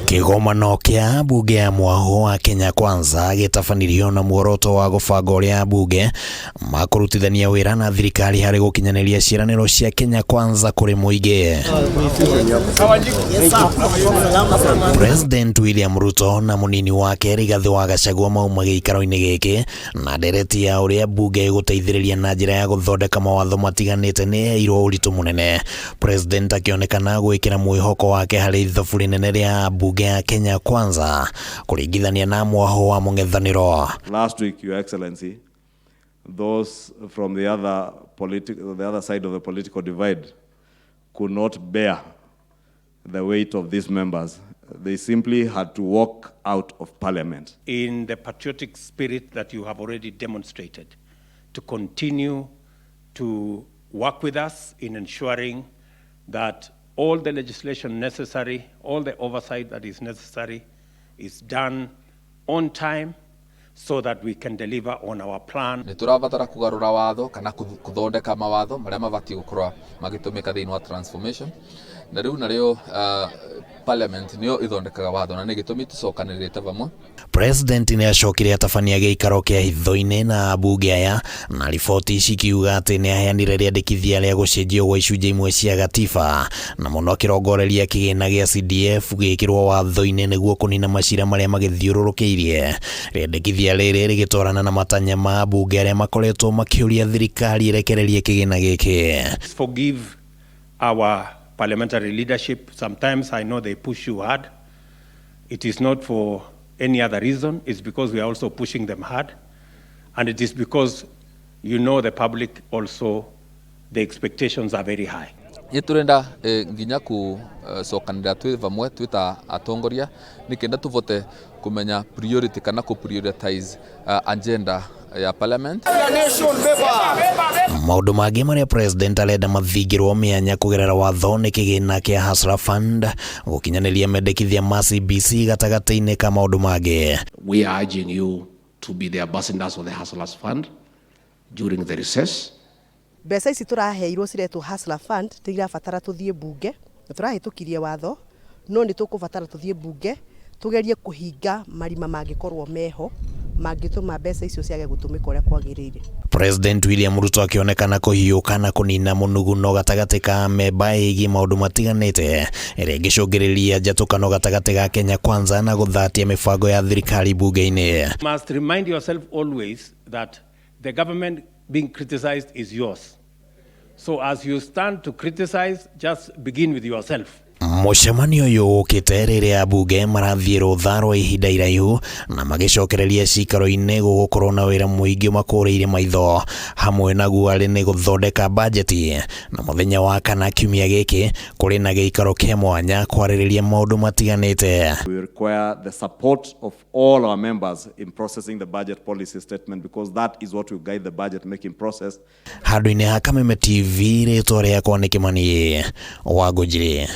Kĩgomano kĩa mbunge ya mwahũ wa Kenya Kwanza gĩtabanirio na muoroto wa gũbanga ũrĩa ambunge makũrutithania wĩra na thirikari harĩ gũkinyanĩria ciĩranĩro cia Kenya Kwanza kũrĩ mũingĩ. President William Ruto na mũnini wake Rigathĩ wa Gachagua mauma gĩikaro-inĩ gĩkĩ na ndereti ya ũrĩa mbunge ĩgũteithĩrĩria na njĩra ya gũthondeka mawatho matiganĩte nĩ yeirwo ũritũ mũnene. President akĩonekana gwĩkĩra mwĩhoko wake harĩ ithabu rĩnene rĩa mbunge ya Kenya Kwanza kũringithania na mwahũ wa mũng'ethanĩro. Last week, Your Excellency, those from the other side of the political divide could not bear the weight of these members. They simply had to walk out of parliament. In the patriotic spirit that you have already demonstrated, to continue to work with us in ensuring that all the legislation necessary, all the oversight that is necessary is done on time so that we can deliver on our plan. Nä tå rabatara kå garå watho kana kũthondeka mawatho marĩa mabatiĩ gũkorwo magĩtũmĩka thĩinĩ wa transformation, na rĩu narĩo parliament nĩyo ĩthondekaga watho na nĩ gĩtũmi tũcokanĩrĩte vamwe. President nĩ acokire atabania gĩikaro kĩa hitho-inĩ na ambunge aya, na riboti cikiuga atĩ nĩ aheanire rĩandĩkithia rĩa gũcenjio gwa icunjĩ imwe cia gatiba, na mũno akĩrongoreria kĩgĩna gĩa CDF gĩkĩrwo watho-inĩ nĩguo kũnina macira marĩa magĩthiũrũrũkĩirie. Rĩandĩkithia rĩrĩ rĩgĩtwarana na matanya ma ambunge arĩa makoretwo makĩũria thirikari ĩrekererie kĩgĩna gĩkĩ. Forgive our parliamentary leadership. Sometimes I know they push you hard. It is not for any other reason. It's because we are also pushing them hard. And it is because the public also, the expectations are very high. Nä tå renda nginya kũcokanĩrĩra twĩ vamwe twĩ ta atongoria nĩ kenda tũvote kũmenya priority kana kũ prioritize agenda ya parliament. Maũndũ mangĩ marĩa president arenda mathingĩrwo mĩanya kũgerera watho nĩ kĩgĩna kĩa Hustler Fund, gũkinyanĩria mendekithia ma CBC, gatagatĩ-inĩ ka maũndũ mangĩ. We are urging you to be the ambassadors of the Hustlers Fund during the recess. Mbeca ici tũraheirwo ciretwo Hustler Fund nĩ irabatara tũthiĩ mbunge na tũrahĩtũkirie watho, no nĩ tũkũbatara tũthiĩ mbunge tũgerie kũhinga marima mangĩkorwo meho mangĩtũma mbeca icio ciage gũtũmĩka ũrĩa kwagĩrĩire. President William Ruto akĩonekana kũhiũka na kũnina mũnuguno gatagatĩ ka memba ĩgiĩ maũndũ matiganĩte ĩrĩa ĩngĩcũngĩrĩria njatũkano gatagatĩ ga Kenya Kwanza na gũthatia mĩbango ya thirikari mbunge-inĩ. Must remind yourself always that the government being criticized is yours. So as you stand to criticize, just begin with yourself. Mũcemanio ũyũ ũkĩte rĩrĩa ambunge marathiĩ rũtha rwa ihinda iraihu na magĩcokereria cikaro-inĩ gũgũkorwo na wĩra mũingĩ makũrĩire maitho, hamwe naguo arĩ nĩ gũthondeka bajeti, na mũthenya wa kana kiumia gĩkĩ kũrĩ na gĩikaro kĩa mwanya kwarĩrĩria maũndũ matiganĩte. We require the support of all our members in processing the budget policy statement, because that is what will guide the budget making process. Handũ-inĩ ha Kameme TV, rĩtwa rĩakwa nĩ Kĩmani wa Ngũnjiri.